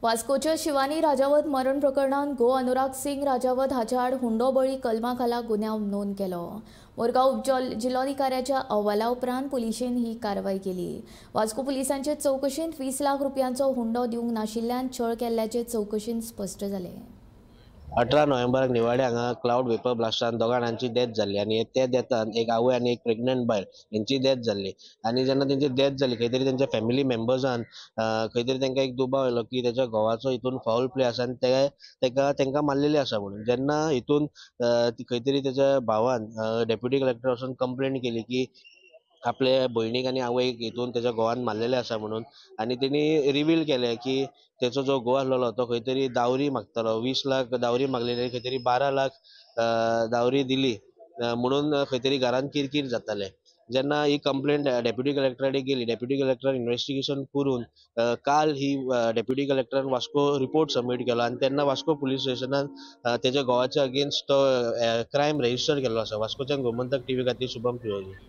वास्कोच्या शिवानी राजावत मरण प्रकरणात गो अनुराग सिंग राजावत हाच्या आड हुंडो बळी कलमा खाला गुन्यांव नोंद केलो. मोरगांव उपजिल्लोधिकाऱ्याच्या अहवाला उपरांत पुलिशेन ही कारवाय केली. वास्को पुलिसांचे चवकशेंत 20 लाख रुपयांचो हुंडो दिवंक नाशिल्ल्यान छळ केल्ल्याचे चवकशेंत स्पश्ट जालें. 18 नोव्हेंबराक निवाडे हांगा क्लाउड वेपर ब्लास्टान दोगा जाणांची डेथ जाल्ली आनी त्या डेथान एक आवय आनी एक प्रेग्नंट बायल हेंची डेथ जाल्ली. आनी जेन्ना तेंची डेथ जाली खंय तरी तेंच्या फॅमिली मेंबर्सान खंय तरी तेंकां एक दुबाव येयलो की तेच्या घोवाचो हितून फावल प्ले आसा आनी तेका तेंकां मारलेले आसा म्हणून. जेन्ना हितून खंय तरी तेच्या भावान डेप्युटी कलेक्टर वचून कंप्लेन केली की आपले भयणीक आनी आवयक हितून तेच्या घोवान मारलेले आसा म्हणून. आनी तेणी रिवील केलें की तेचो जो घोव आसलेलो तो खंय तरी दावरी मागतालो, 20 लाख दावरी मागलेली, खंय तरी 12 लाख दावरी दिली म्हणून खंय तरी घरान किरकीर जाताले. जेन्ना ही कंप्लेंट डेप्युटी कलेक्टरा कडेन गेली, डेप्युटी कलेक्टरान इन्वेस्टिगेशन करून काल ही डेप्युटी कलेक्टरान वास्को रिपोर्ट सबमीट केलो आनी तेन्ना वास्को पुलीस स्टेशनान तेच्या घोवाच्या अगेन्स्ट तो क्रायम रजिस्टर केल्लो आसा. वास्कोच्यान गोमंतक टीव्ही खातीर शुभम फिरोजी.